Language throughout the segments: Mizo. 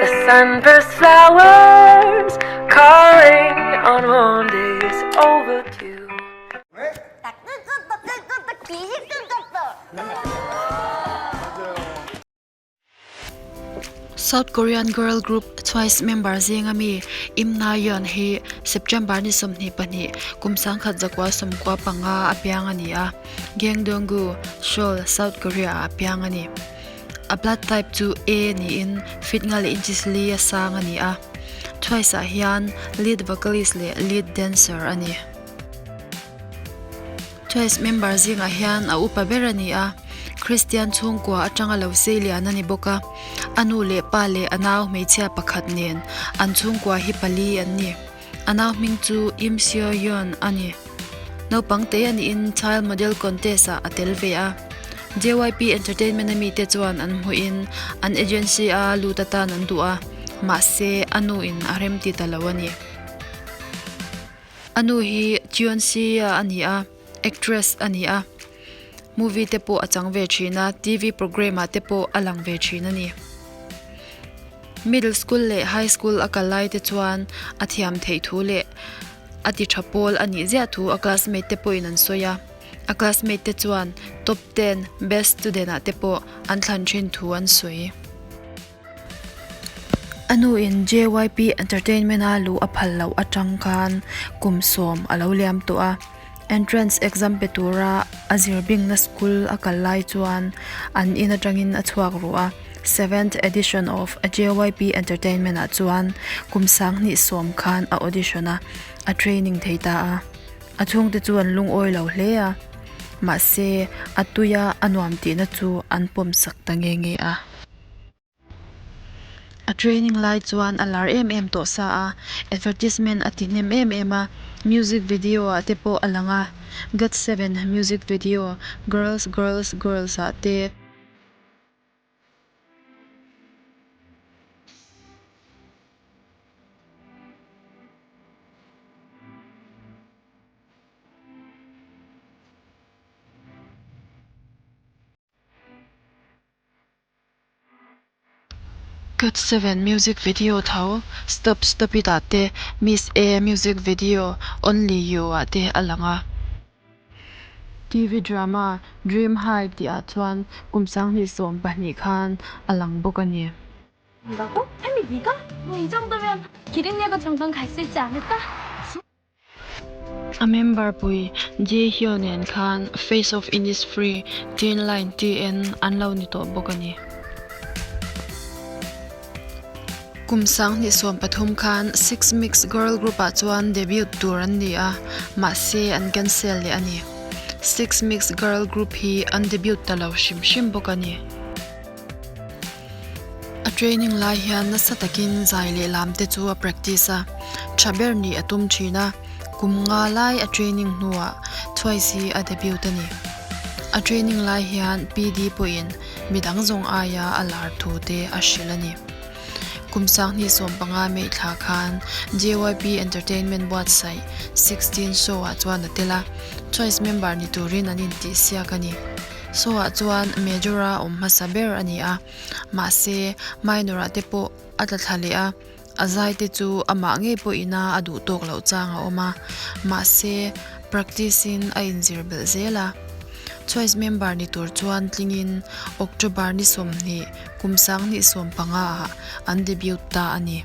The sunburst flowers calling on warm days overdue. 나 끊겼다 끊겼다 귀신 끊겼다. South Korean girl group Twice member zinga mi Im Na Yeon hi September ni 22, kum 1995 a piang a ni a, Gyeongdong-gu, Seoul, South Korea ah a piang a ni. A blood type chu A niin feet nga leh inches li a sang a ni a. Twice ah hian lead vocalist leh lead dancer a ni. Twice member zingah hian a upa ber a ni a, Christian chhungkua atanga lo sei lian a ni bawk a. A nu leh pa leh a nau hmeichhia pakhat nen an chhungkua hi pali an ni. A nau hming chu Im Seo Yeon a ni. Naupang te a niin Child Model Contest ah a tel ve a. JYP Entertainment a mite chuan an hmuhin an agency a lut atan an duh a, mahse a nu in a remti ta lo a ni. A nu hi Cheon Si-a a ni a, actress a ni a. Movie te pawh a chang ve thin a, TV programme ah te pawh a lang ve thin a ni. Middle school leh high school a kal lai te chuan a thiam theih thu leh a ti tha pawl a nih ziah thu a classmate te pawhin an sawi a. A classmate te chuan top ten best student ah te pawh an thlan thin thu an sawi. A nuin JYP Entertainment a luh a phal loh atang khan kum sawm a lo liam tawh a. Entrance exam pe tura a zir bingna school a kal lai chuan an in atangin a chhuak ruh a, seventh edition of JYP Entertainment ah chuan kum 2010 khan a audition a, a training thei ta a. A chhungte chu an lungawi lo hle a, mahse a tuia a nuam tihna chu an pawmsak ta nge nge a. A training lai chuan a lar em em tawh sa a, advertisement a ti hnem em em a, music video ah te pawh a lang a, GOT7 music video Girls Girls Girls ah te. GOT7 music video tho Stop Stop It ah te Miss A music video Only You ah te a lang a. TV drama Dream High tih ah chuan kum 2012 khan a lang bawk a ni. 한다고? 혜미 네가? 뭐 이 정도면 기린예고 정도는 갈 수 있지 않을까? A member pui Jae Hyo nen khan Face of Innisfree, Teen Line TN an lo ni tawh bawk a ni. Kum 2013 khan Six Mix girl group ah chuan debut tur an ni a, mahse an cancel leh a ni. Six Mix girl group hi an debut ta lo hrim hrim bawk a ni. A training lai hian nasa takin zai leh lam te chu a practice a, tha ber nih a tum thin a, kum nga lai a training hnuah Twice hi a debut a ni. A training lai hian PD pawhin midang zawng aia a lar thu te a hrilh a ni. Kum 2015 May thla khan JYP Entertainment buatsaih Sixteen show ah chuan a tel a, Twice member ni turin an intihsiak a ni. Saw-ah chuan major-a awm hmasa ber a ni a, mahse minor-ah te pawh a tla thla leh a, a zai te chu amah ngei pawhin a a duh tawk loh chang a awm a, mahse practice-in a inzir belh zel a. Choice member ni tur chuan tlingin October ni 20, kum 2015 ah an debut ta a ni.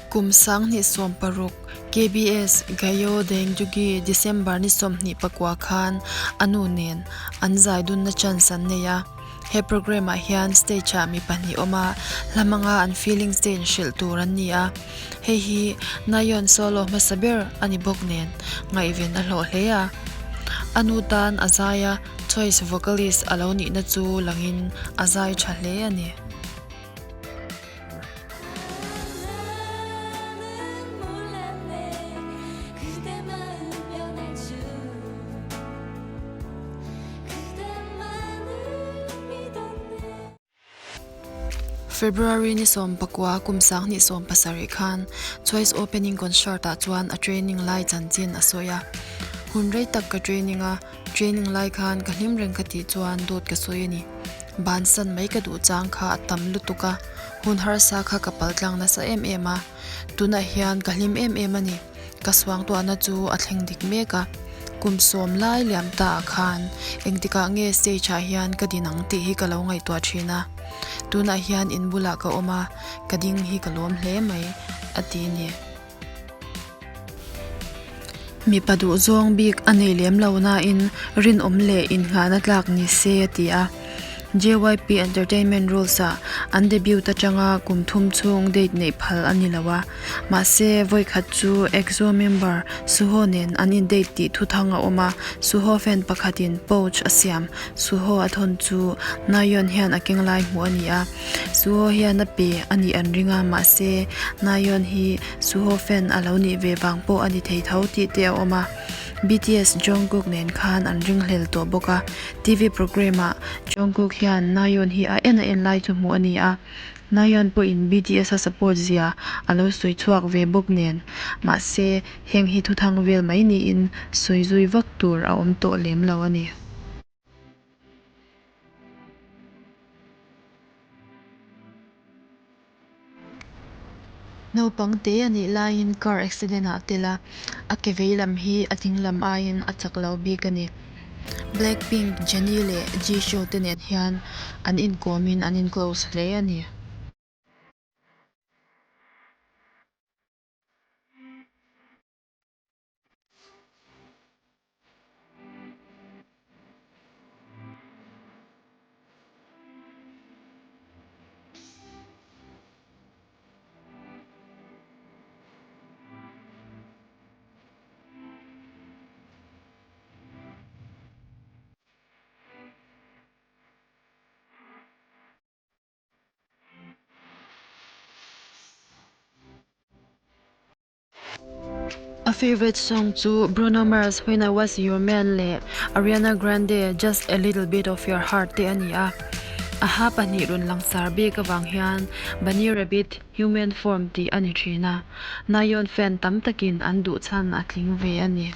Kum 2016 KBS Gayo Dengdugi December ni 29 khan a nu nen an zai dunna chance an nei a. He programme ah hian stage ah mi pahnih awm a, hla hmanga an feelings te inhrilh tur an ni a. Hei hi Nayeon solo hmasa ber a ni bawk nen ngaihven a hlawh hle a. A nu tan a zai a, choice vocalist a lo nihna chu langin a zai tha hle a ni. February ni 19 kum 2017 khan Choice Opening Concert ah chuan a training lai chanchin a sawi a. Hun rei tak ka training a, training lai khan ka hlim reng ka tih chuan dawt ka sawi a ni. Bansan mai ka duh chang kha a tam lutuk a, hun harsa kha ka paltlang nasa em em a. Tunah hian ka hlim em em a ni. Ka suangtuahna chu a thleng dik mek a. Kum sawm lai liam ta ah khan engtikah nge stage ah hian ka din ang tih hi ka lo ngaihtuah thin a. Tunah hian in bulah ka awm a, ka ding hi ka lawm hle mai, a ti ni. Mipa duhzawng bik a nei lem lo nain rinawm leh innghahna tlak ni se a ti a. JYP Entertainment Rules ah an debut atanga kum thum chhung date neih phal a ni lo a, mahse vawikhat chu EXO member Suho nen an in date tih thuthang a awm a, Suho fan pakhatin pouch a siam, Suho a thawn chu Nayeon hian a keng lai hmuh a ni a, Suho hian a pe a nih an ring a, mahse Nayeon hi Suho fan a lo nih ve vang pawh a ni thei tho tih te a awm a. BTS Jungkook nen khan an ringhlel tawh bawk a, TV programme ah Jungkook hian Nayeon hi a en a en lai chu hmuh a ni a, Nayeon pawhin BTS a support zia a lo sawi chhuak ve bawk nen, mahse heng hi thuthang vel mai niin sawi zui vak tur a awm tawh lem lo a ni. Naupang te a nih laiin car accident ah tel a, a ke vei lam hi a ding lam aiin a chak lo bik a ni. Blackpink Jennie leh Jisoo te nen hian an inkawmin an in close hle a ni. A favourite song chu Bruno Mars When I Was Your Man leh Ariana Grande Just A Little Bit Of Your Heart te a ni a. A ha pahnih rawn langsar bik avang hian Bunny Rabbit Human Form tih a ni thin a, Nayeon fan tam takin an duh chhan a tling ve a ni.